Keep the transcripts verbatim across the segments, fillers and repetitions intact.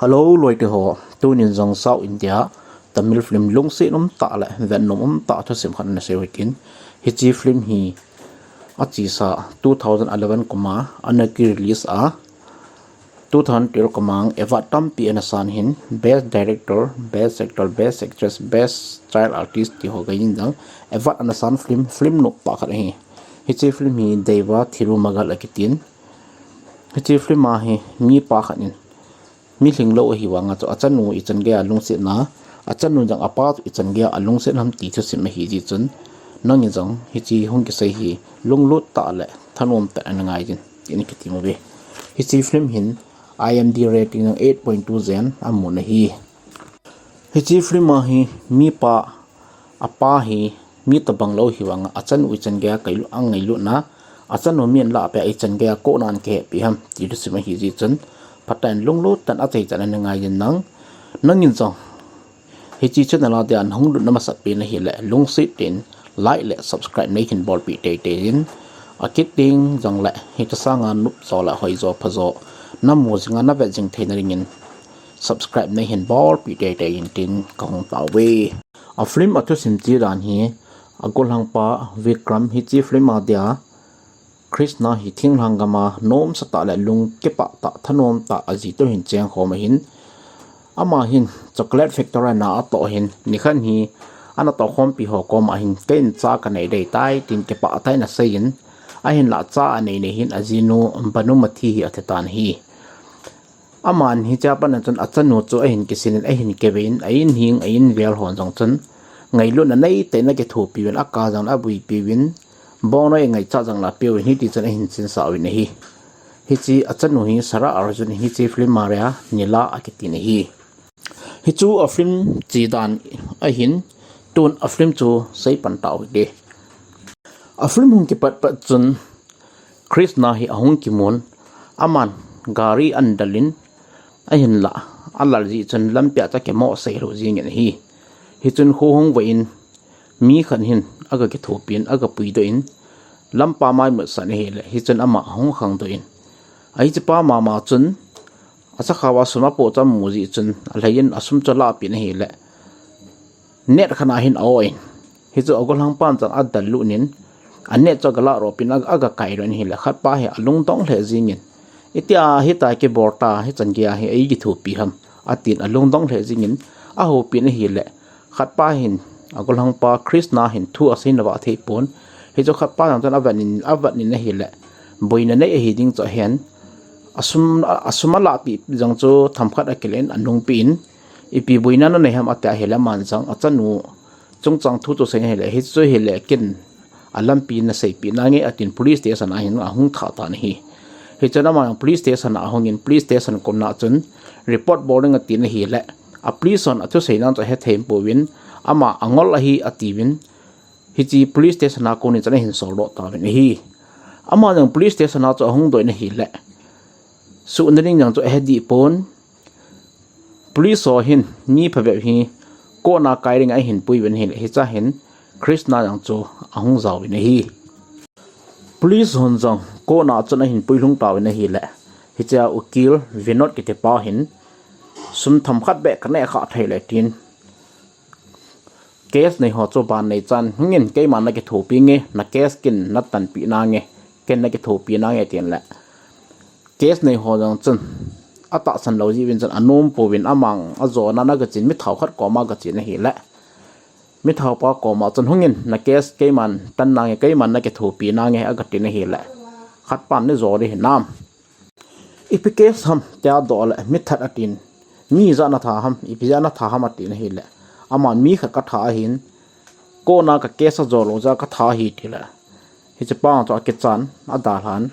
Hello, loite ho. Tunin jong South India Tamil film lungset um tah le vet nom um tah thusim khat ana sei u hitin. Hiche film hi achesa two thousand eleven kum a ana ki release a, two thousand twelve kum a award tampi ana san hin, Best Director, Best Actor, Best Actress, Best Child Artist ti ho gei in jong award ana san film, film nom tah khat ahi. Hiche film hi Daiva Thirumagal akitin. Hiche film a hi mipa khat in mi lhinglou ahi vanga chu achanu ichan geiya lungsetna, achanu jong apa chu ichan geiya alungset ham ti thusim ahi jeh chun, nangin jong hiche hung kisei hi lunglut tah le thanom tah in ana ngai jin, tin kiti uve. Hiche film hin I M D B rating jong eight point two jen amun ahi. Hiche film a hi mipa, apa hi mi tobang lou ahi vanga achanu ichan geiya kailu, angailutna, achanu min lah peh a ichan geiya kona ana kihepeh ham ti thusim ahi jeh chun, phatah in lunglut tah in achaichan ana ngai jin lang. Nangin jong hiche channel a dia nahung lutna masapen ahile lungset tah in like le subscribe neihin bolpeh teitei jin. Akit teng jongle hiche sanga nopjo le hoijo phajo namu jinga navet jing theina dingin subscribe neihin bolpeh teitei jin tin kahung tao uve. A film a thusim che dan hi, agollhangpa Vikram hiche film a dia Krishna hi thinglhang gam a nomsa tah le lung kipah tah, thanom tah ajiteu hin chengkhom ahin, ama hin chocolate factory a na atoh ahin, nikhat hi ana tohkhompi ho koma hin, keiin cha kanei dei tai, tin kipah tah in asei in, ahinlah cha anei nei hin ajinu Bhanumathi hi athi tan ahi. Aman hichea pat a chun achanu chu ahin kisin in, ahin kivei in, a in hing, a in vel hon jong chun ngailutna neitah in akithopi uvin, aka jong le abuipi uvin, bongnoi ngaichat jong le apeh uvin, hiti chun ahin sinsah uvin ahi. Hiche achanu hi Sara Arjun, hiche film a dia Neela akitin ahi. Hichu a film che dan ahin, tun a film chu seipan tau hite. A film hung kipat pat chun Krishna hi ahung kimun, aman gari ana dal in, ahinlah alal jeh chun lampia chu akimo seilou jingin ahi. Hichun kho hung vah in, mi khat hin aga kithopi in, aga puidoh in, lampa mai mutsan ahile, hichun ama ahung khangdoh in, ahichepa mama chun asakhao a sum apoh chu amu jeh chun alhai in asum chu alahpeh in ahile, net khat a hin a-o in, hichu agollhangpan chun adallut in, a net chu aga lahdohpeh in, aga, aga kaidoh in ahile, khatpa hi alungdong lheh jingin, itia hitia kibol ta, hichan geiya hi eikithopi ham, atin alungdong lheh jingin, ahoupi in ahile, khatpa hin agollhangpa Krishna hin thu asei nava athei pon, hichu khatpa jong chun avet in, avet in ahile, boina nei ahi ding chu ahen, asum, asum alahpeh jong chu themkhat akile in anungpeh in, ipi boina nanei ham atia ahile, aman jong achanu chungchang thu chu asei in ahile, hichu hile ken alampi naseipeh nange atin police station a hin ahung thah tan ahi. Hichun ama jong police station a ahung in, police station kona chun report bol ding atin ahile, a police hon athusei dan chu ahethei pouvin, ama angol ahi atiuvin, hiche police station a konin chun ahin soldoh tauvin ahi. Ama jong police station a chu ahung doh in ahile, suhna ding jong chu ahe deh pon, police ho hin mi phabep hi court a kai dinga ahin pui uvin ahile, hichea hin Krishna jong chu ahung jaovin ahi. Police hon jong court a chun ahin puilhung tauvin ahile, hichea ukil Vinod kitipa hin, sum themkhat beh kaneh khah thei le tin, case nei ho chu ban nei chan, hungin keiman nakithopi nge, na case ken natanpeh nange, ken nakithopi nange, tin le, case nei ho jong chun atahsan lou jeh uvin chun anom pouvin, aman ajona a gachen mithao khat koma gachen ahile, mithaopa koma chun, hungin na case keiman tan nange, keiman nakithopi nange, agatin ahile, khatpan, neijou ding hinam, ipi case ham tia adoh le, mithat atin, mi ijat natha ham, ipi jeh a natha ham atin ahile, aman mi khat katha ahin, court a ka case ajou lou jeh a katha ahi, tile, hichepa chu akichan, adalhan,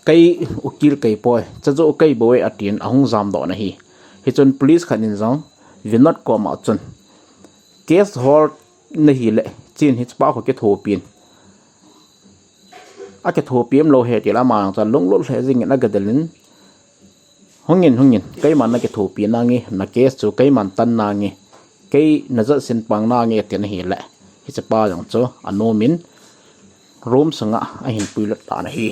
kei ukil kei poi, chajoh kei bou e atin ahung jamdoh in ahi. Hichun police khat in jong Vinod koma chun, case hol nahile, chen hichepa khu kithopi in, akithopi umlou ahi tile, ama jong chu lunglut lheh jingin agadel in, hungin, hungin, keiman nakithopi nange, na case chu keiman tan nange, kei najat sin pang nange, tin ahile, hichepa jong chu anomin, room sunga ahin puilut tan ahi.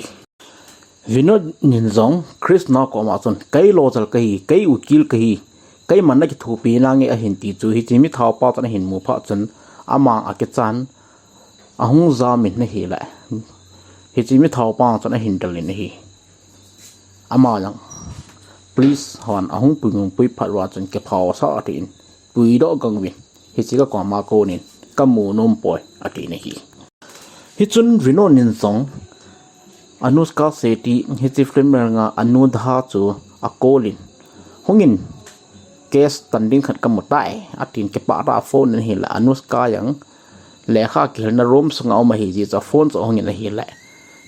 Vinod in jong Krishna koma chun, "Kei lojal kahi, kei ukil kahi, kei man nakithopi nange," ahin ti chu, hiche mithao pa chun ahin mu phat chun, ama akichan, ahung jam in ahile, hiche mithao pa chun ahin del in ahi. Ama jong, "Please," hon ahung pui nung pui phat uva chun, "Kipha sa," atin, "Puidoh gang uvin, hiche kakoma konin, kamu nom poi," atin ahi. Hichun Vinod in jong Anushka Shetty, hiche film a Anudha chu akolin, "Hungin, case tan ding khat kamu tai," atin kipah tah a phone in ahile, Anushka jong lekha kihilna room sunga um ahi jeh chun phone chu ahungin ahile,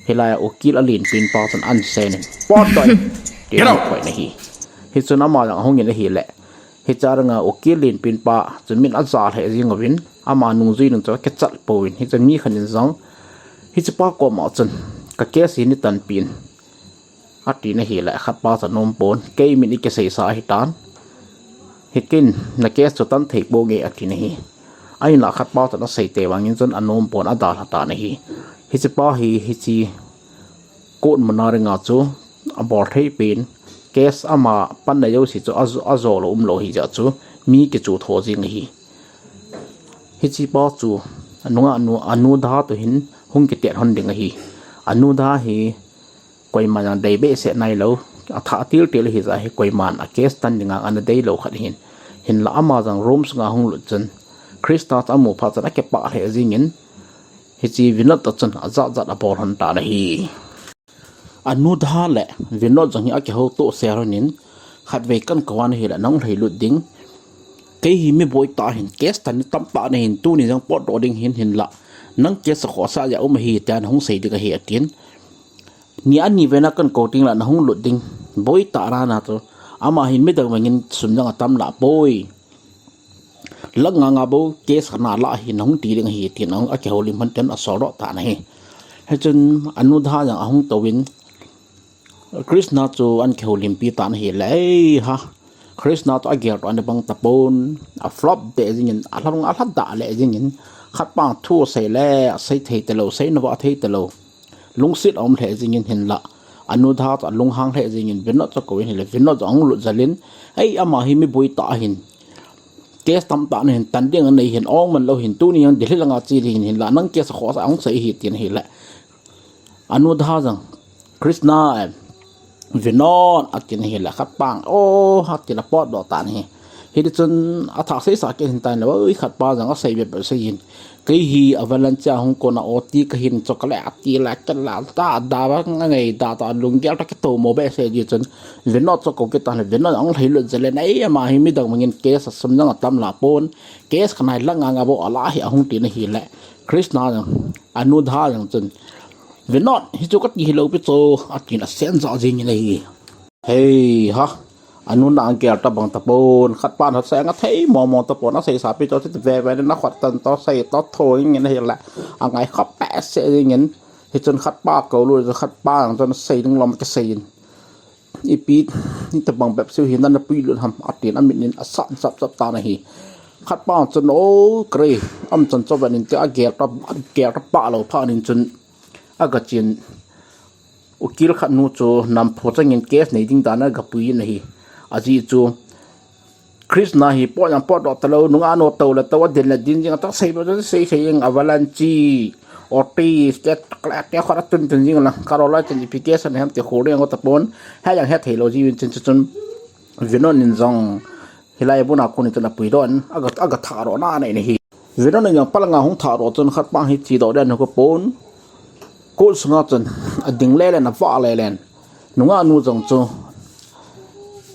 hilai a ukil alenpen pa chun ahin senin, "Potdoh in," tin ahin koi in ahi. Hichun ama jong ahungin ahile, hiche a dinga ukil lenpen pa chu min aja lheh jing uvin, ama nungjui nung chu akichat pouvin, hichun mi khat in jong hiche pa koma chun, "Ka case hi neitanpeh in," atin ahile, khat pa chun anom pon, "Kei min ikiseisa ahitan, hitin na case chu tan thei ponge," atin ahi. Ahinla khat pa chun asei te vangin chun anom pon, adalha tan ahi. Hiche pa hi, hiche court muna dinga chu abol thei pen, case ama panna jouse chu ajo, ajo lou umlou ahi jeh chun mi kichu tho jing ahi. Hiche pa chu anunga nu, Anudha toh hin hung kitet lhon ding ahi. Anudha hi koiman jong dei behseh nailou, athah til til ahi jeh hin koiman a case tan dinga ana deilou khat ahin. Hinla ama jong room sunga hung lut chun, Krishna chu amu phat chun akipah lheh jingin, hiche Vinod toh chun ajat jat abol lhon tan ahi. Anudha le Vinod jong hi akihoutoh sel lhonin, "Khatvei kahin kou ahile nahung lhailut ding. Kei hi mi boi tah ahin, case tan ding tamtah nahin, tuni jong potdoh ding ahin, hinla nang case a khohsah jeh a um ahi tia nahung sei ding ahi," atin. Ni ani vei na kahin kou ding la nahung lut ding, boi tah nana chu. Ama hin midang vangin sum jong atam lah poi. Lakh nga nga bou case khat nalah ahi, nahung ti ding ahi, tin ahung akihoulim lhon ten asoldoh tan ahi. Hichun Anudha jong ahung touvin, Krishna chu ahin kihoulimpi tan ahile, ei ha, Krishna chu agel toh ana bang tapon, aflop deh jingin, alha, alhadah leh jingin, khat pa thu asei le asei thei talou, sei nava thei talou. Lungset aum lheh jingin hinla, Anudha chu alunghang lheh jingin, Vinod chu akouvin ahile, Vinod chu ahung lut jel in, "Ei, ama hi mi boi tah ahin, case tamtah nahin, tan ding anei ahin, ong man lou ahin, tuni jong Delhi langa che ding ahin, hinla nang case a khohsah ahung sei ahi," tin ahile, Anudha jong, "Krishna, eh, Vinod," atin ahile, khat pa jong, "O," atin apotdoh tan ahi. Hitichun athah seisa kit lhon tan ahile, oi, khat pa jong asei bep bep asei in, "Kei hi avalanche a hung kon a O T kahin, chocolate ati la, kila ta da ba ngai da ta lunggel ta kitomo behseh jeh chun Vinod chu akou kit tan ahile, Vinod ahung lhailut jel in, ei, ama hi midang vangin case a sum jong atam lah pon, case khat nahi lakh nga nga bou alah ahi," ahung tin ahile, Krishna jong, Anudha jong chun, "Vinod, hichu kati hilou pi chu," atin asen jah jingin ahi. Hei ha, anu na agel ta bang tapon, khat pa na sei anga thei momo tapon, asei sa pi chu, chu ve ve na khut tan toh sei toh tho jingin ahile, angai khop behseh jingin, hichun khat pa kou lut, khat pa jong chun asei ding lom kisei in. "Ipi, itabang bep seiyu hi nana puilut ham," atin amit in asat jap jap tan ahi. Khat pa chun, "O, kre, amchan chu ven in," tin agel ta, agel ta pah lou phat in chun, agachen, ukil khat nu chu namphu changin case nei ding dan a agapui in ahi. Ajeh chu, Krishna hi pot jong potdoh talou, nungah nu tou le tou, adin le din jing, athah sei bep chu sei sei jing, avalanche, O T, state, state khut a tun tun jing la, ka ro lai tun ipi case ahi ham ti khol ding agot tapon, hejong hethei lou jiuvin chun, chun, chun, Vinod in jong, hilai a buna kon in chun apuidoh in, aga, aga thahdoh na nei in ahi. Vinod in jong palanga hung thahdoh chun khat pa hi chedoh ding ahi tapon. Court sunga chun ading lelen, avah lelen. Nungah nu jong chu,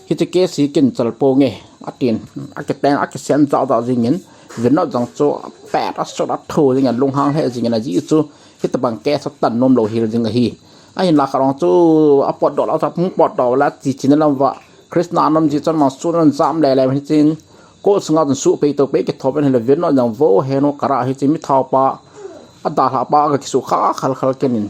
"Hiche case hi kin chal ponge," atin, akiteng, akisen jah jah jingin, Vinod jong chu apet, asot, atho jingin, alunghang lheh jingin, ajeh chu, hitabang case atan nom lou hel jing ahi. Ahinla khat jong chu, apotdoh la, ahung potdoh la, chi chi na lam uva, Krishna anam jeh chun ama suh nan jam lele, hichun, court sunga chun suh pei to pei kitho pen ahile, Vinod jong vo henu kara hiche mithao pa, adalhah pa aga kisuh kha khal khal kit in.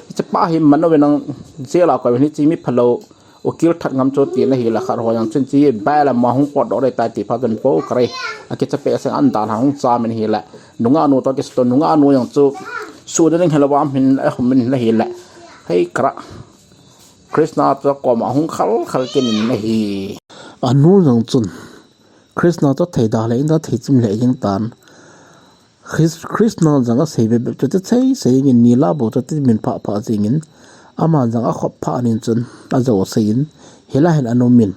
Hiche pa hi man uvin lang jail a koi uvin, hiche mi phalou ukil that ngam chu tin ahile, khat ho jong chun hiche bail a ama hung potdoh ding tai ti phat chun vo kara, akicha peh seng an dalha hung cham in ahile, nungah nu toh kisuh to, nungah nu jong chu suh ding hilou va, amin ahum in ahile, hei kara. Krishna chu akoma hung khal khal kit in ahi. Anu jong chun Krishna chu athei da le in athei chim le jing tan. Chris-, Krishna jong asei bep bep chu asei sei in Nila bou chu amin pha pha jing in ama jong akhop pha nin chun ajo asei in, "Hilai hin ana um in,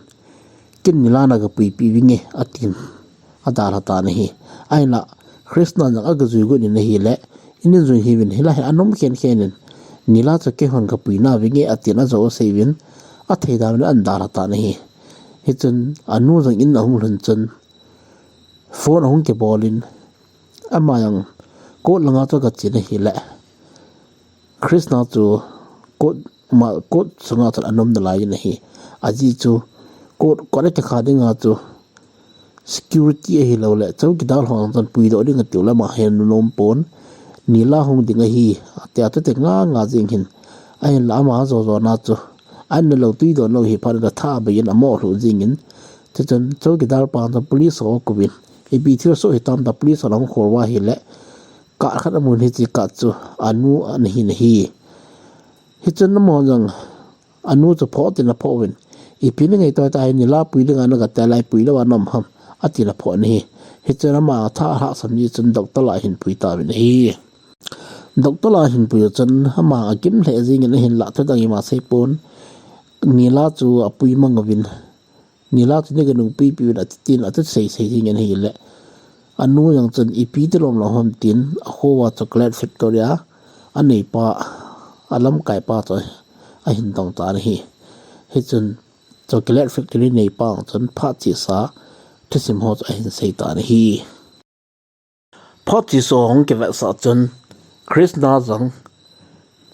kin Nila na kapui pi vinge," atin. Adalha tan ahi. Ahinla Krishna jong aga jui got in ahile, "Inin jui hih uvin, hilai hin ana um khen khen in, Nila chu keihon kapui na vinge," atin ajo asei uvin, athei da le in adalha tan ahi. Hichun anu jong in ahung lhun chun phone ahung kibol in, ama jong court langa chu aga chen ahile, Krishna chu court ma, court sunga chun ana um nalai in ahi. Ajeh chu court, court a kikha dinga chu security ahilou le chowkidar ho jong chun puidoh ding atiu le ama hin ana um pon. Nila hung ding ahi, atia chu ati nga nga jing in. Ahinla ama ajo jo na chu, an na lou tui don lou hi phat in atha abei in amo lhu jing in. Chuchun chowkidar pa chun police ho akou in, "Ipi thil soh hitam?" tia police ho ahung khol uva ahile, card khat amun, hiche card chu anu ana hin ahi. Hichun amaho jong anu chu phoh tin aphoh uvin, "Ipi na ngaito tai, Nila pui dinga na kati lai, pui lou a na um ham?" atin aphoh in ahi. Hichun ama atha alhahsam jeh chun doctor lah a ahin pui tauvin ahi. Doctor lah a ahin pui u chun ama agim lheh jing in ahinla thudang ima asei pon. Nila chu apui mang uvin, "Nila chu nei kanung puipi uvin," ati tin, ati sei sei jing in ahile, anu jong chun, "Ipi ti lom lom ham?" tin, akho uva chocolate factory a aneipa, alamkai pa chu ahin dong tan ahi. Hichun chocolate factory neipa jong chun phat chesa thusim ho chu ahin sei tan ahi. Phat chesa ahung kivetsah chun Krishna jong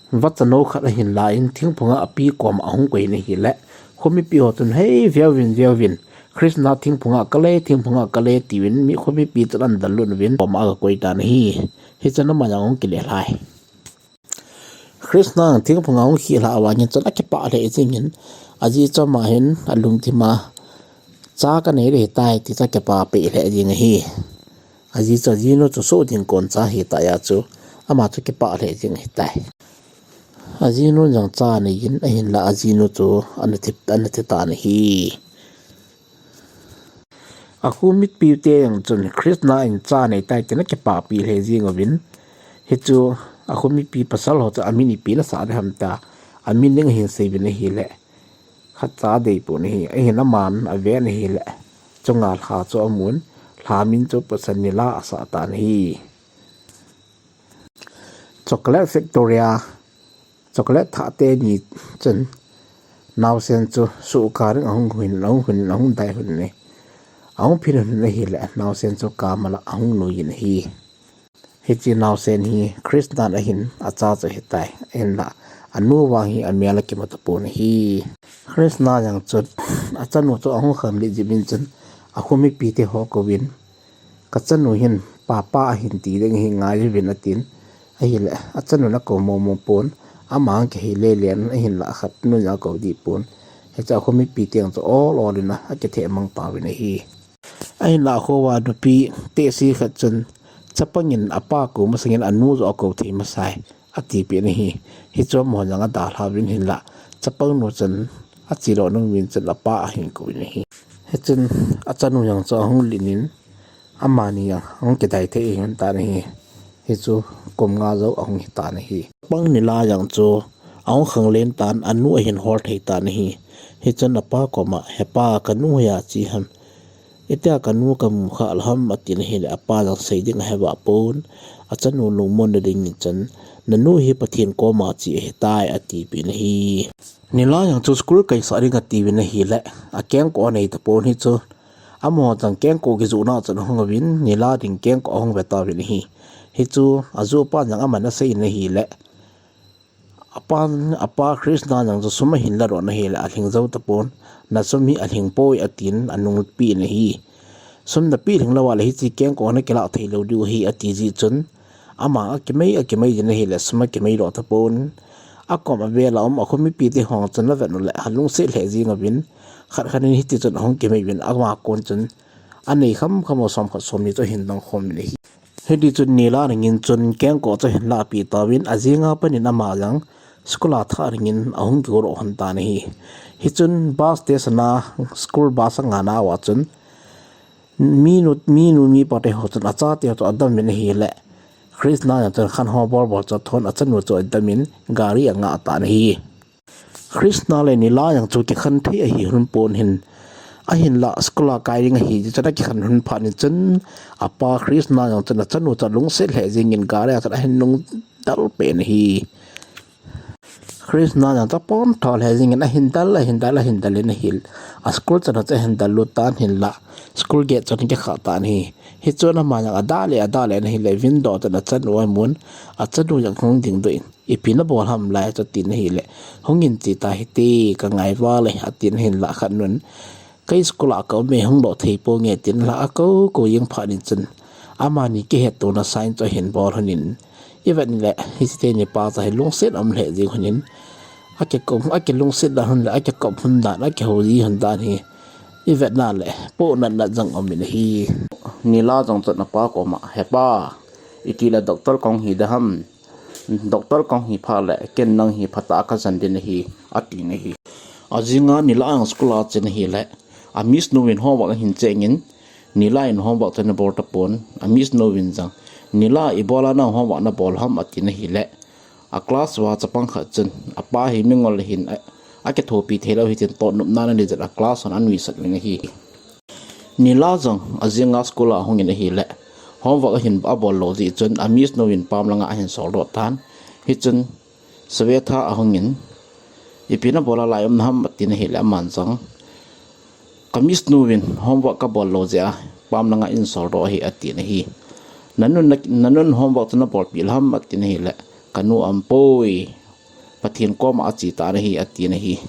vachanou khat ahin la in thingphunga api koma ahung koi in ahile, khomipi ho chun, "Hei, veuvin, veuvin, Krishna thingphunga akal e, thingphunga akal e," tiuvin, mi khomipi chun ana dallut uvin koma aga koi tan ahi. Hichun ama jong ahung kile lhai. Krishna thingphunga ahung khih lhah vangin chun akipah lheh jing in, ajeh chu ama hin alungthim a, "Cha kanei ding ahitai," ti chu akipah peh lheh jing ahi. Ajeh chu ajinu chu soh ding kon cha ahitai a chu, ama chu kipah lheh jing ahitai. Ajinu jong cha anei in ahinla ajinu chu ana thi, ana thi tan ahi. Akhomipi te jong chun Krishna in cha anei tai tin akipah pi lheh jing uvin. Hichu akhomipi pasal ho chu amin ipi nasah ding ham tia amin ding ahin sei uvin ahile, khatcha adei pon ahi. Ahin aman aven ahile, chunga lha chu amun, lha min chu pasal Nila asah tan ahi. Chocolate factory a chocolate thah teni chun naosen chu suhkah ding ahung hun, ahung hun, ahung dai hun in, ahung phin hun in ahile, naosen chu kama lah ahung nui in ahi. Hiche naosen hi Krishna in ahin acha chu ahitai. Ahinla anu vang hi amel akimu tapon ahi. Krishna jong chun achanu chu ahung khanglen jeh in chun akhomipi te ho akouvin, "Kachanu hin papa ahin ti ding ahi, ngai uvin," atin. Ahile achanun akou momo pon, ama ahung kihei lele in ahinla akhatnu jong akou deh pon. Hichun akhomipi te jong chu ol ol in akitheh mang tauvin ahi. Ahinla akho uva nupi tehse khat chun, "Chapang in apa kou masangin anu joh akou thei masai," atipeh in ahi. Hichu amaho jong adalha uvin ahinla chapang nu chun achedoh nung uvin chun apa ahin kou in ahi. Hichun achanu jong chu ahung len in amani jong ahung kidai thei ahin tan ahi. Hichu kum nga jou ahung hi tan ahi. Chapang Nila jong chu ahung khanglen tan, anu ahin hol thei tan ahi. Hichun apa koma, "He pa, kanu hoiya che ham? Itia kanu kamu kha lou ham?" atin ahile, apa jong sei ding ahevah pon, achanu lungmonna dingin chun, "Nanu hi Pathen koma che ahitai," atipeh in ahi. Nila jong chu school kaisah ding atiuvin ahile, akengkoh anei tapon hichu. Amaho jong kengkoh kijohna chun ahung uvin, Nila ding kengkoh ahung ve tauvin ahi. Hichu ajoh pa jong aman asei in ahile, apa, apa Krishna jong chu sum ahin ladoh in ahile, alhing jou tapon, "Nasum hi alhing poi," atin anungpeh in ahi. "Sum napeh lhing lou a le hiche kengkoh nakilah thei lou diu ahi," ati jeh chun, ama akimei, akimei jin ahile, sum akimei doh tapon. Akom avel a um akhomipi te ho chun avet uleh alungset lheh jing uvin, khat khat in hiti chun ahung kimei uvin, ama kon chun anei kham kham u somkhat somni chu ahin dong khom in ahi. Hiti chun Nila dingin chun kengkoh chu ahin lahpeh tauvin, ajing a pat in ama jong school a thah ringin ahung kigo doh hon tan ahi. Hichun bus station a school bus a ngah nauva chun minu, minu mipa te ho chun achate ho chu adam in ahile, Krishna jong chun khan ho bol bol chu athon achanu chu adam in gari a ngah tan ahi. Krishna le Nila jong chu kikhen thei ahi hon pon hin, ahinlah school a kai ding ahi chun akikhen hon phat in chun apa Krishna jong chun achanu chu alungset lheh jengin gari a chun ahin nung dal pen ahi. Krishna jong chun apon tho lheh jengin ahin dal, ahin dal, ahin dal in ahile, a school chan a chun ahin dal lut tan hinlah school gate chun akikha tan ahi. Hichun ama jong ada le, ada le in ahile, window chun achanu amun, achanu jong hung dingdoh in, ipi nabol ham lai chu atin ahile, hung in che ta hite, kangai val e atin ahinlah khat nun, ka school a ka um e, hung doh thei ponge tin la akou kou jeng phat in chun, amani kihetona sign chu ahin bol hon in, ivet le hiche teni pa chu hi lungset um lheh jeng hon in, akikop, akilungset dan hon le akikop hon dan, akihou ji hon dan hi ivet na le pohnat nat jong um in ahi. Nila jong chun apa koma, "He pa, itile doctor kahung hi ding ham? Doctor kahung hi phat le ken nang hi phatah a kajen ding ahi," atin ahi. Ajing a Nila jong school a achen ahile, a miss nu vin homework ahin chengin, Nila in homework chu ana bol tapon, a miss nu vin jong, "Nila, ibola nang homework nabol ham?" atin ahile, a class uva chapang khat chun, apa hi mingol ahin, a, akithopi theilou ahi tin toh nopna ana nei jeh a class hon anuisat uvin ahi. Nila jong ajing a school a ahung in ahile, homework ahin abol lou jeh chun a miss nu vin pam langa ahin soldoh tan. Hichun Svetha ahung in, "Ipi nabol a lai um na ham?" atin ahile, aman jong, "Ka miss nu vin homework kabol lou jeh a pam langa eihin soldoh ahi," atin ahi. "Nanun, nanun homework chu nabolpeh lou ham?" atin ahile, "Kanu aumpoi, Pathen koma ache tan ahi," atin ahi.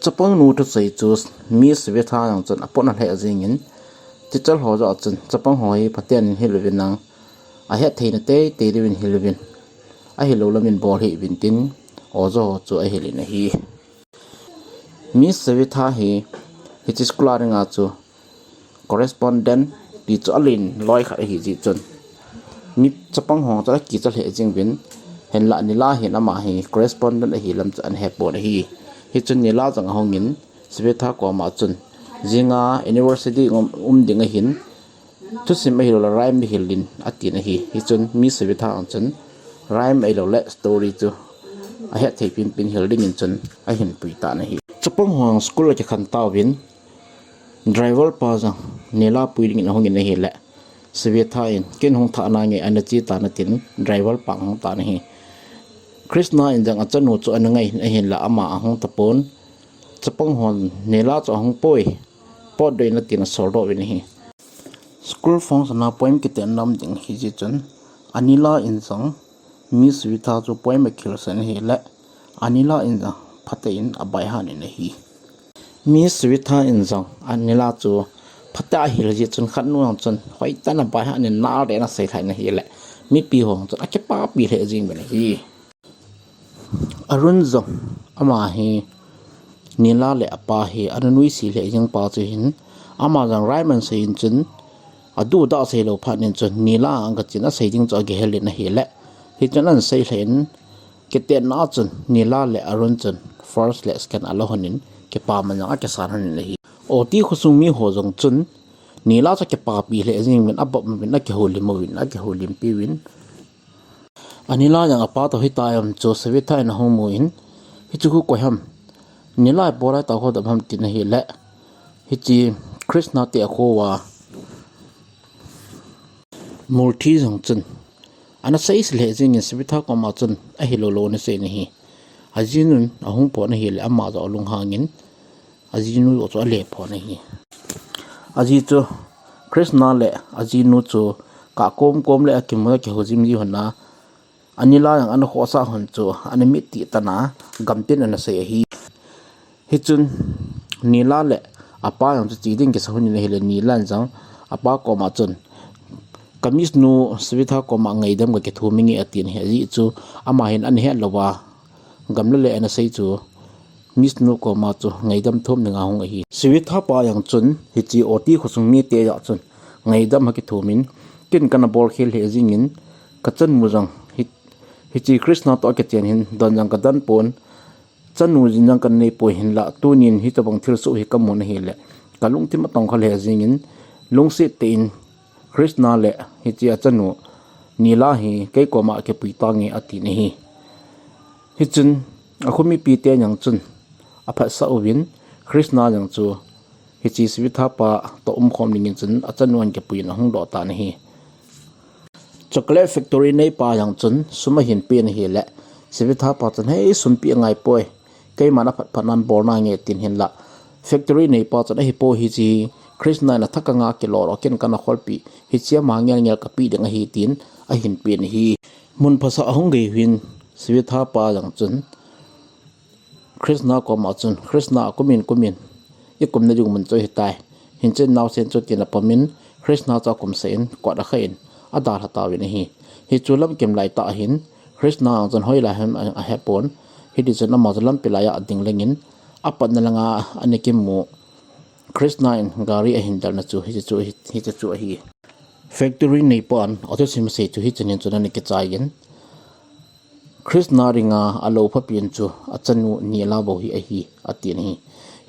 Chapang nu thusei chu Miss Svetha jong chun apona lheh jengin, teacher ho joh chun, "Chapang ho hi phaten hil uvin lang, ahet theina teitei diuvin hil uvin, ahilou lamin bol hih uvin," tin oja ho chu ahil in ahi. Miss Svetha hi hiche school a dinga chu correspondent ti chu alen loi khat ahi jeh chun, mi chapang ho chu akicha lheh jeng uvin, hinlah Nila hin ama hi correspondent ahi lam chu ana hepon ahi. Hichun Nila jong ahung in Svetha koma chun, "Jing a university um, um ding ahin, thusim ahilou le rhyme hil in," atin ahi. Hichun Miss Svetha jong chun rhyme ahilou le story chu ahet thei penpen hil dingin chun ahin pui tan ahi. Chapang ho jong school akikhen tauvin, driver pa jong Nila pui dingin ahung in ahile, Svetha in, "Ken hung thah nange, ana che tan," atin driver pa ahung tan ahi. Krishna in jong achanu chu ana ngai in ahinlah ama ahung tapon, chapang hon, "Nila chu ahung poi, potdoh in," atin asoldoh uvin ahi. School function a poem kiten lam ding ahi jeh chun, a Nila in jong Miss Svetha chu poem akihilsan ahile, a Nila in jong phatah in abaihan in ahi. Miss Svetha in jong a Nila chu phatah a ahil jeh chun khat nu jong chun hoitah in abaihan in nal deh in asei lhai in ahile, mipi ho jong chun akipapi lheh jeng uvin ahi. Arun jong ama hi Nila le apa hi ana nuisat lheh jeng pa chu ahin, ama jong rhyme ana sei in chun, aduhdah seilou phat in chun Nila a gachin asei ding chu agihel in ahile, hichun ana sei lheh in, kitenna a chun Nila le Arun chun first le second ala hon in, kipa man jong akisan hon in ahi. Oti khosung mi ho jong chun Nila chu akipapi lheh jeng uvin, abop uvin, akihoulim uvin, akihoulimpi uvin. A Nila jong apa toh hitia um chu Svetha in ahung mu in, "Hichu khu koi ham? Nila ibola itao kho dam ham?" tin ahile, hiche Krishna te akho uva Murthy jong chun ana seise lheh jengin Svetha koma chun ahilou lou ana sei in ahi. Ajinun ahung pon ahile ama jong alunghang in, ajinu jong chu ale pon ahi. Aji chu Krishna le ajinu chu kah kom kom le akimu a kihou jim ji hon a, a Nila jong ana khohsah hon chu ana mit tih tan a gamtin ana sei ahi. Hichun Nila le apa jong chu che ding kisa hon in ahile, Nila in jong apa koma chun, "Ka miss nu Svetha koma ngaidam kakithum inge," atin ahi. Ajeh chu ama hin ana het louva gamla le ana sei chu Miss nu koma chu ngaidam thum dinga ahung ahi. Svetha pa jong chun hiche Oti khosung mite jah chun ngaidam akithum in, "Ken kana bol khel lheh jengin, kachanmu jong hi, Hiche Krishna toh akichen hin don jong kadan pon, chanu jin jong kanei poi hinlah, tunin hitobang thilsoh hi kamun ahileh kalungthim atong kha lheh jingin, lungset tah in Krishna le hiche achanu Neela hi kei koma kipui tange atin ahi. Hichun akho mipite jong chun aphatsah uvin, Krishna jong chu hiche Sivitha pa toh umkhom dingin chun achanu ahin kipuiyin ahung doh tan ahi. Chocolate factory neipa jong chun sum ahin pen ahileh, Sivitha pa chun, "Hei, sum peh angai poi, keiman aphat phat nan bol nange," tin hinlah, factory neipa chun, "Ahipoi, hiche Krishna in athah kanga kilou ken kana kholpi, hiche ama ngel ngel kapeh ding ahi," tin ahin pen ahi. Mun phasah ahung gei uvin, Sivitha pa jong chun Krishna koma chun, "Krishna, kumin, kumin, ikumna ding mun chu ahitai. Hinchen naosen chu," tin apomin, Krishna chu akumsah in, kot akhah in, adalha tauvin ahi. Hichu lamkim laitah ahin, Krishna jong chun hoilai ham ahepon, hitichun ama chu lampi laiya ading lengin, apatna langa ana kimu Krishna in gari ahin delna chu, hiche chu, hiche chu ahi. Factory neipan athusim asei chu hichun hin chun ana kichaiyin, Krishna dinga alou phapen chu achanu Neela bou hi ahi, atin ahi.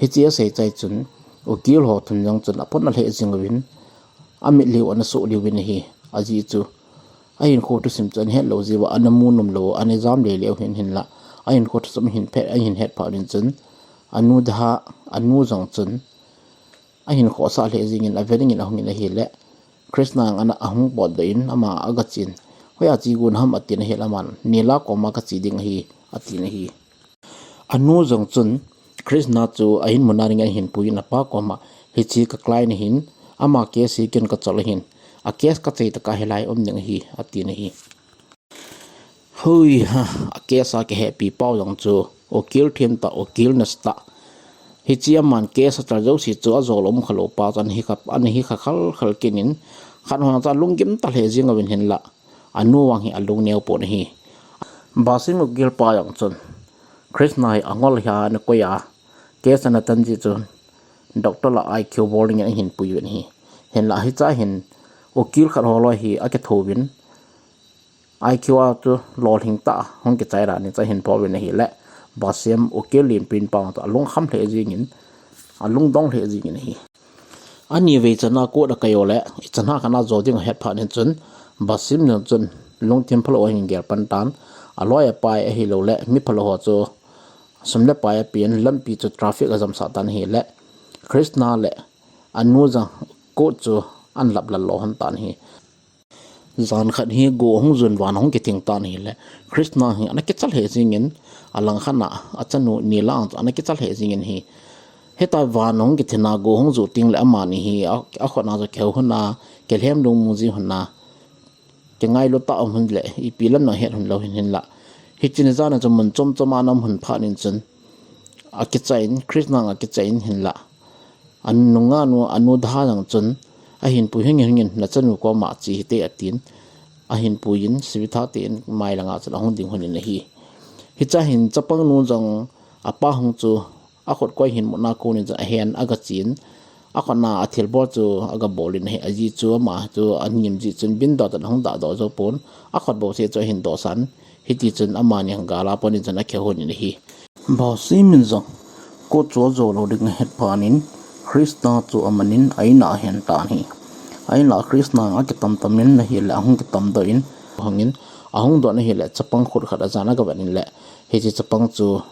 Hiche asei chai chun, ukil ho thum jong chun apona lheh jing uvin, amitlhi u ana soh lih uvin ahi. Ajeh chu ahinkho thusim chu ana het lou jeh uva, ana mu nom lou, ana jam lele u hin hinlah, ahinkho thusim ahin phet, ahin het phat in chun, anu daha, anu jong chun ahin khohsah lheh jingin, ave dingin ahungin ahileh, Krishna ang ana ahung potdoh in, ama agachen, "Hoiya che gon ham?" atin ahileh, aman, "Neela koma kache ding ahi," atin ahi. Anu jong chun Krishna chu ahin muna dingin ahin puiyin, apa koma, "Hiche ka client ahin, ama case hi ken kachol ahin, a case kachai tokah hilai um ding ahi," atin ahi. Hui ha, a case a kihepi pau jong chu, ukil themtah, ukil nasatah. Hiche aman case achal jouse chu ajol um khalou pa chu ana hi kha, ana hi kha khalkhal kit in, khat hon chu alunggim ta lheh jing uvin hinlah, anu vang hi alung neo pon ahi. Basim ukil pa jong chun, Krishna hi angol hi ana koi a, case ana tan jeh chun, doctor lah I Q bol dingin ahin pui uvin ahi. Hinlah hiche a hin, ukil khat holoi hi akithouvin, I Q a chu lolhing tah a hung kichai dan in chu ahin bol uvin ahileh, Basim ukil lenpen pa chu alungkham lheh jingin, alungdong lheh jingin ahi. Ani vei channa court akai u leh, ichan a khat a jo ding ahet phat in chun, Basim jong chun lungthim phalou ahin gel pan tan, aloi apai ahilouleh mi phalou ho chu sum le pai apen, lampi chu traffic ajamsah tan ahileh, Krishna le anu jong court chu ana lap lal lou hon tan ahi. Jan khat hi go ahung jun, van ahung kithing tan ahileh, Krishna hi ana kicha lheh jingin, alang khat a achanu Neela ang chu ana kicha lheh jingin ahi. Hitia van ahung kithing a go ahung ju tengleh amani hi a, akhut a chu kihou hon a, kilhem lungmong ji hon a, kingailu tah a um hon leh, ipi lam ana het hon lou hin hinlah, hiche ni jan a chu mun chom chom a ana um hon phat in chun, akicha in, Krishna ang akicha in hinlah, anungah nu, anu daha jong chun, ahin pui hingin hingin, "Nachanu koma che hite," atin, ahin puiyin, Sivitha te in mai langa chun ahung ding hon in ahi. Hiche a hin chapang nu jong apa hung chu akhut koi hin muna kon in chun ahen, agachen, akhut a athilbol chu agabol in ahi, ajeh chu ama chu anem jeh chun window tah a ahung dahdoh jou pon, akhut bou seh chu ahin dohsan, hitichun amani hung gal a pat in chun akihou hon in ahi. Basim in jong court chu ajo lou ding ahet phat in, Krishna chu amanin a-in a ahen tan ahi. A-in a Krishna ang akitam tam in ahileh, ahung kitam doh in, ahung in, ahung doh in ahileh, chapang khut khat ajan agavet in leh, hiche chapang chu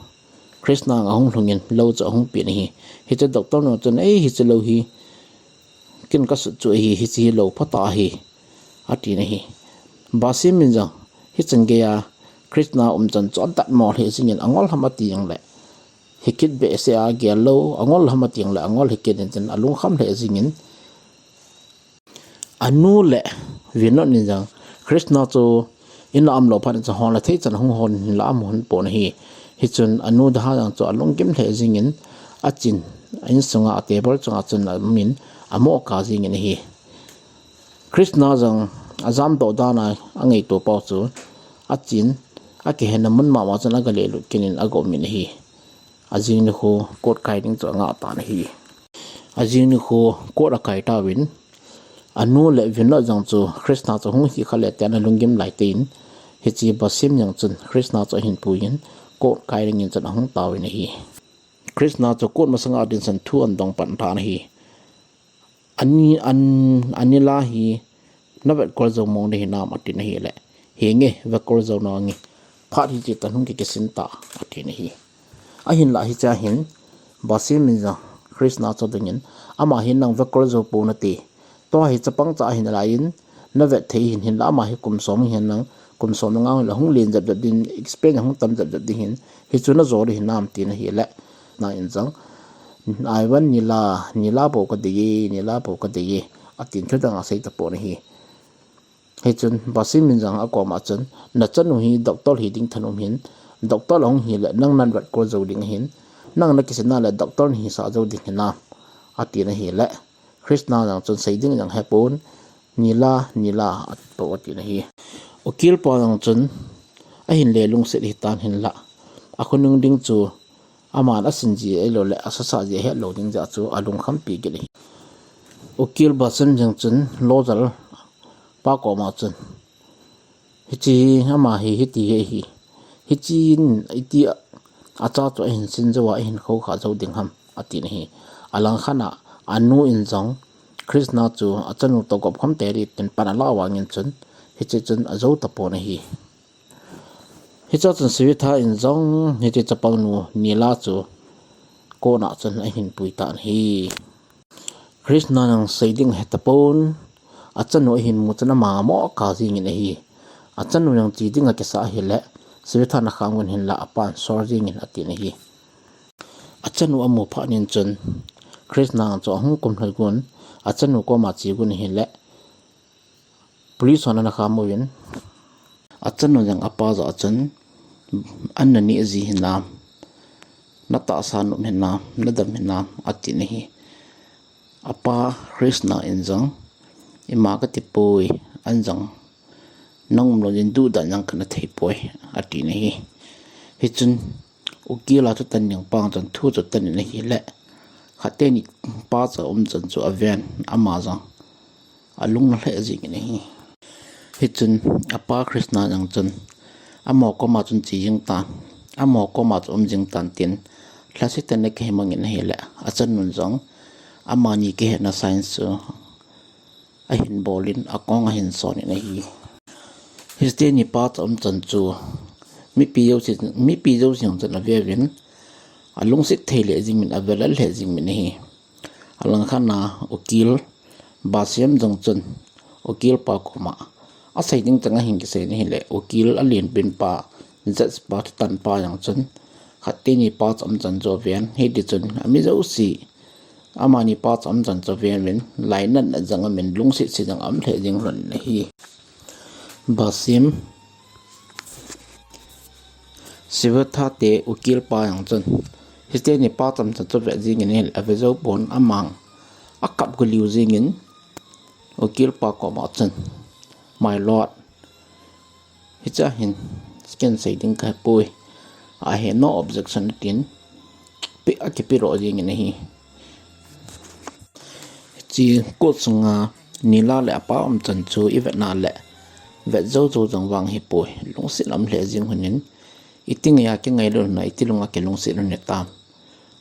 Krishna ang ahung lhungin lou chu ahung pen ahi. Hiche doctor nu chun, "Ei, hiche lou hi ken kasut chu ahi, hiche hi lou phatah ahi," atin ahi. Basim in jong hichan geiya Krishna umchan chu adatmo lheh jingin, angol ham ati jongleh, hikit behseh a agel lou, angol ham ati jongleh angol hikit in chun alungkham lheh jingin, anu le Vinod in jong Krishna chu in a aum lou phat in chun hon le thei chan hung hon hinlah aum hon pon ahi. Hichun anu daha jong chu alunggim lheh jingin, achen, a-insunga a table chunga chun amin, amo kap jingin ahi. Krishna jong ajamdoh dan a angaito pau chu, achen, akihenna mun mama chun agale lut kit in aga um in ahi. Ajing nikho court kai ding chu angah tan ahi. Ajing nikho court akai tauvin, anu le Vinod jong chu Krishna chu hung hi kha le tin ana lunggim lai tein, Hiche Basim jong chun Krishna chu ahin puiyin, coat kai dingin chun ahung taovin ahi. Krishna chu coat masanga adinsan thu ahin dong pan tan ahi. Ani, an, Anila hi na vetkol jou mong nahi nam atin ahile, henge, vetkol jou nange, phat hiche tan hung kikisin ta, atin ahi. Ahinlah hichea hin Basim in jong Krishna chu dingin, ama hin nang vetkol jou pou nate, tua hi chapang cha ahin laiyin, na vet thei hin, hinlah ama hi kum som hin nang, kum som nga hin la hung len jep jep din, expense hung tam jep jep din hin, hichu na jo ding hinam tin ahile, na in jong, I want Nila, Nila bou kadei e, Nila bou kadei e, atin thudang asei tapon ahi. Hichun Basim in jong akoma chun, na chanu hi doctor hi ding thanom hin, doctor ahung hile nang nan vetkol jou ding ahin, nang na kisin nale doctor nahi sah jou ding hinam, atin ahile, Krishna jong chun sei ding jong hepon, Nila, Nila, ati pou atin ahi. Ukil pa jong chun, ahin le lungset hitan hinlah, akhonung ding chu, aman asin ji ahilouleh asasa ji ahet lou ding jeh chu alungkhampi kit ahi. Ukil Basim jong chun lawyer pa koma chun, hiche hi ama hi hiti hi ahi. Hiche in iti a, acha chu ahin sin jou a, ahin khoukhah jou ding ham, atin ahi. Alangkhat a, anu in jong Krishna chu achanu toh gop khom tei ding tin pan ala vangin chun, hiche chun ajou tapon ahi. Hichea chun Sivitha in jong hiche chapangnu Nila chu coat a chun ahin pui tan ahi. Krishna jong sei ding ahe tapon, achanu ahin mu chun ama mo kah jingin ahi. Achanu jong che ding akisa ahile, Sivitha nakham gon hinlah apan sor jingin atin ahi. Achanu amu phat in chun, Krishna chu ahung kumlhoi gon, achanu koma che gon ahile, police hon ana kham uvin, achanu jong apa jah a chun, an naneh ji hinam, natahsa nom hinam, nadam hinam, atin ahi. Apa Krishna in jong, ima kati poi, an jong, nang umlou din duhdan jong kana thei poi, atin ahi. Hichun, ukil a thutan ding pa chun thu chu tan in ahile, khat teni pa cha um chan chu aven, ama jong alung na lheh jingin ahi. Hichun apa Krishna jong chun, amaho koma chun che jing tan, amaho koma chu um jing tan tin, lhasetah in akihe mangin ahile, achanun jong, amani kihetna sign chu ahin bolin, akong ahin sonin ahi. Hiche teni pa cha um chan chu, mipi jouse, mipi jouse jong chun aveuvin, alungset thei lheh jing min, avel lheh jing min ahi. Alangkhat a ukil Basim jong chun ukil pa koma asei ding chang ahin kisei in ahile, ukil alenpen pa, judge pa, thutan pa jong chun khat teni pa cha um chan chu aven, hiti chun ami jouse, amani pa cha um chan chu aven uvin, lainatna jong aum in, lungset se jong aum lheh jing lhon in ahi. Basim, Sivitha te ukil pa jong chun, hiche teni pa cha um chan chu ave jingin ahile, ave jou pon, amang akap galiu jingin, ukil pa koma chun, My lord, hichea hin ken sei ding kahe poi, I have no objection, atin, pe, akipe lou jingin ahi. Hiche coat sunga Nila le apa um chan chu ivet nale, vet jou jou jong vang hipoi, lungset aum lheh jing lhon in, iti ngaiya kingailut lhon a, iti lunga kilungset lhon hitam.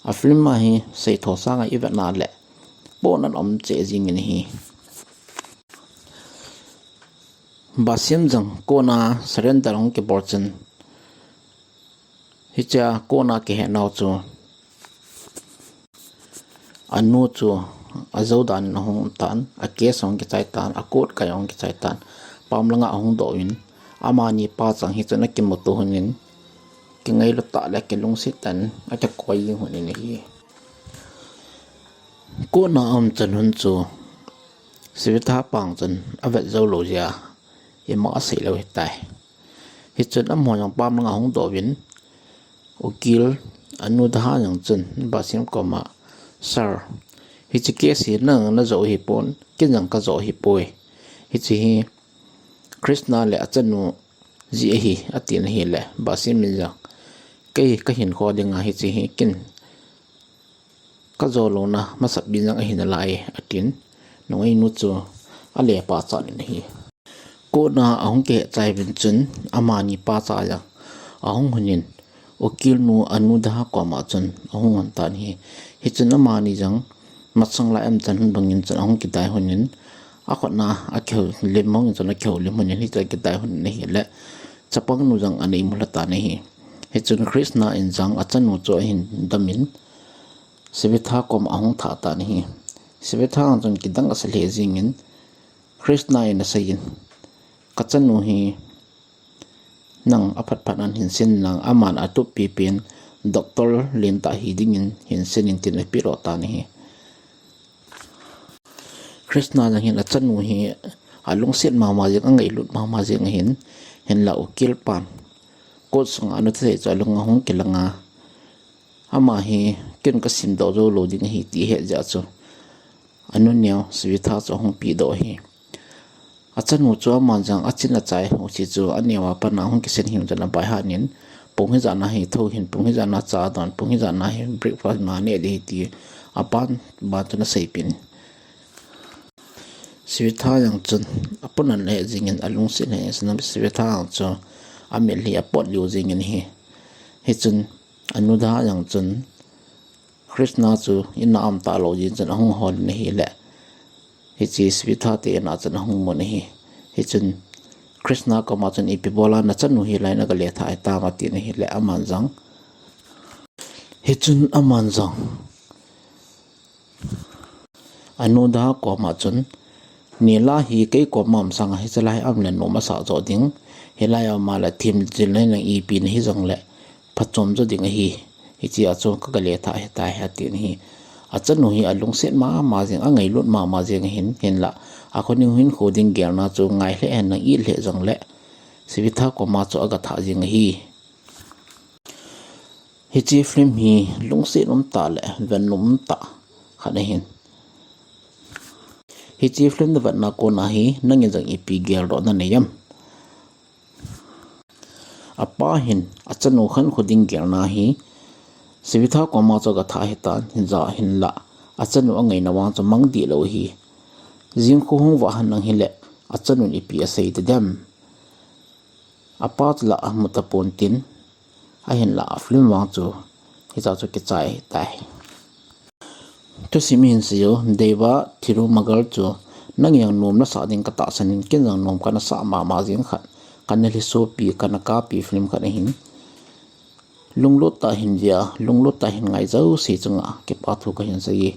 A film a hi seitho sanga ivet nale, pohnat aum cheh jingin ahi. Basim jong court a surrender ahung kibol chun, hichea court a kihe nau chu, anu chu ajou dan in ahung um tan, a case ahung kichai tan, a court kai ahung kichai tan, pam langa ahung doh uvin, amani pa chang hichun akimuto lhon in, kingailut tah le kilungset tah in akikoi jing lhon in ahi. Court a aum chan lhon chu, Sivitha pa chun avet jou lou jeh a, ima asei lou ahitai. Hichun amaho jong pam langa ahung doh uvin, ukil anu Daha jong chun Basim koma, Sir, hiche case hi nang najo hipon, ken jong kajo hipoi. Hiche hi Krishna le achanu jeh ahi, atin ahile, Basim in jong, kei kahinkho dinga hiche hi ken kajo louna masapen jong ahi nalai e, atin, nungainu chu alepachat in ahi. Kona ahung kihechai uvin chun amani pa cha jong ahung hunin, ukil nu Anuda koma chun ahung hon tan ahi. Hichun amani jong masang lai a um chan bangin chun ahung kidai hunin, akhutna akihoulim hon in chun akihoulim hunin hichun akidai hunin ahile, chapang nu jong ana imu lha tan ahi. Hichun Krishna in jong achanu chu ahin damin, Sivitha koma ahung thah tan ahi. Sivitha chun kidang asa lheh jingin, Krishna in aseiyin, kachanu hi nang aphat phat nan hin sen lang, aman atup pipen doctor lentah hi dingin hin sen in tin apeh lou tan ahi. Krishna jong hin achanu hi alungset mama jeng, angailut mama jeng ahin, hinla ukil pan court sunga anu thei chu alung ahung kilang a, ama hi ken kasim doh jou lou ding ahi ti ahet jeh chun, anu neo Sivitha chu ahung peh doh ahi. Achanu chu aman jong achin achai ho chu aneo a pat a hung kisen hih un chun abai hanin, pung hijat na hi thou hih in, pung hijat na cha don, pung hijat na hi breakfast na neh ding ahi ti apan ban chun aseipeh in. Sivitha jong chun apun an le jingin alungset le jingin Sivitha jong chu amitlhi apot liu jingin ahi. Hichun Anuda jong chun Krishna chu in a aum talou jeh chun ahung hol in ahile, hiche Sivitha te in a chun ahung mun ahi. Hichun Krishna koma chun ipi bola nachanu hi lai naga lethah hitam atin ahile, aman jong, hichun aman jong Anuda koma chun, nilai hi kei koma um sanga hiche lai a um le nom asah jo ding, hilai a um le themjil nei nang ipi nahi jongle phachom jo ding ahi. Hichea chu kaga lethah hitai atin ahi. Achanu hi alungset mama jeng, angailut mama jeng ahin, hinla akhoning hinkho ding gelna chu ngai lheh hen nang it lheh jongle Sivitha koma chu aga thah jeng ahi. Hiche film hi lungset umtah le vennom umtah khat ahin. Hiche film navetna kona hi nangin jong ipi geldoh nanei em? Apa hin achanu khankho ding gelna hi Sivitha koma chu aga thah hitan, hijeh a hinla achanu angaina vang chu mang deh lou ahi. Jingkho hung vah hen lang hile achanun ipi asei tadem? Apa chu la amu tapon tin, ahinla a film vang chu hiche chu kichai tai. Thusim hin seiyo, Deva Thirumagal chu nang jong nom nasah ding katahsan in, ken jong nom kana sah mama jeng khat, kana lhisopi, kana kapi film khat ahin. Lunglut tah hin vea, lunglut tah hin ngai jouse chunga kipa thu kahin seiye.